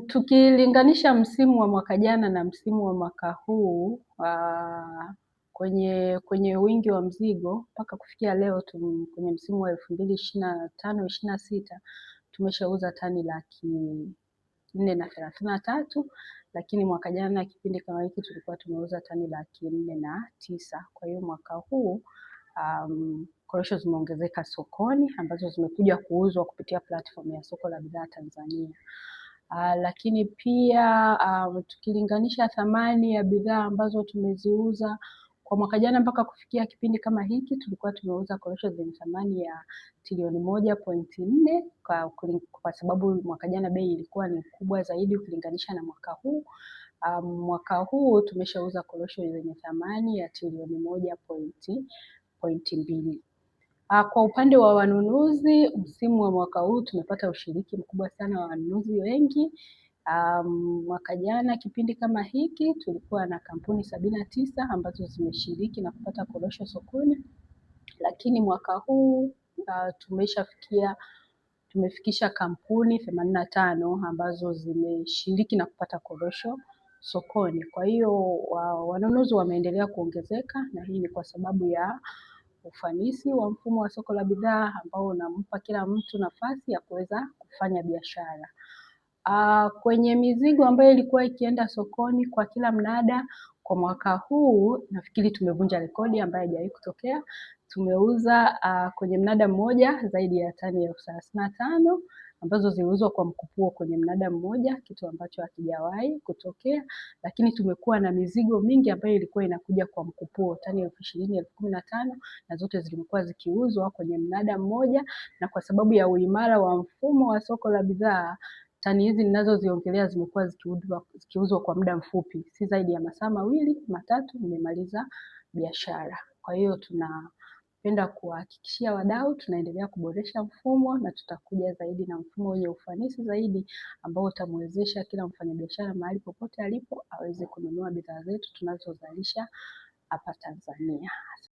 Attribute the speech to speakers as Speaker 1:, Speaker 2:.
Speaker 1: Tukilinganisha msimu wa mwaka jana na msimu wa mwaka huu kwenye wingi wa mzigo mpaka kufikia leo kwenye msimu wa 2025/26 tumeshauza tani 433,000, lakini mwaka jana kipindi kama hiki tulikuwa tumeuza tani 409,000. Kwa hiyo mwaka huu korosho zimeongezeka sokoni ambazo zimekuja kuuzwa kupitia platform ya soko la bidhaa Tanzania. Lakini pia tukilinganisha thamani ya bidhaa ambazo tumeziuza kwa mwaka jana mpaka kufikia kipindi kama hiki tulikuwa tumeuza korosho zenye thamani ya trilioni 1.4 kwa sababu mwaka jana bei ilikuwa ni kubwa zaidi ukilinganisha na mwaka huu. Mwaka huu tumeshauza korosho zenye thamani ya trilioni 1.2. Kwa upande wa wanunuzi, msimu wa mwaka huu tumepata ushiriki mkubwa sana wa wanunuzi wengi. Mwaka jana kipindi kama hiki tulikuwa na kampuni 79 ambazo zimeshiriki na kupata korosho sokoni, lakini mwaka huu tumefikisha kampuni 85 ambazo zimeshiriki na kupata korosho sokoni. Kwa hiyo wanunuzi wameendelea kuongezeka na hii ni kwa sababu ya ufanisi wa mfumo wa soko la bidhaa ambao unampa kila mtu nafasi ya kuweza kufanya biashara. Kwenye mizigo ambayo ilikuwa ikienda sokoni kwa kila mnada kwa mwaka huu nafikiri tumevunja rekodi ambayo haijawahi kutokea. Tumeuza kwenye mnada mmoja zaidi ya tani 35,000 ambazo ziliuzwa kwa mkupuo kwenye mnada mmoja, kitu ambacho hakijawahi kutokea. Lakini tumekuwa na mizigo mingi ambayo ilikuwa inakuja kwa mkupuo, tani 20,000, 15,000 na zote zilikuwa zikiuzwa kwenye mnada mmoja, na kwa sababu ya uimara wa mfumo wa soko la bidhaa tani hizi ninazoziongelea zimekuwa zikiuzwa kwa muda mfupi, si zaidi ya masaa mawili matatu, nimemaliza biashara. Kwa hiyo tunapenda kuwahakikishia wadau tunaendelea kuboresha mfumo na tutakuja zaidi na mfumo wenye ufanisi zaidi ambao utamwezesha kila mfanyabiashara mahali popote alipo aweze kununua bidhaa zetu tunazozalisha hapa Tanzania.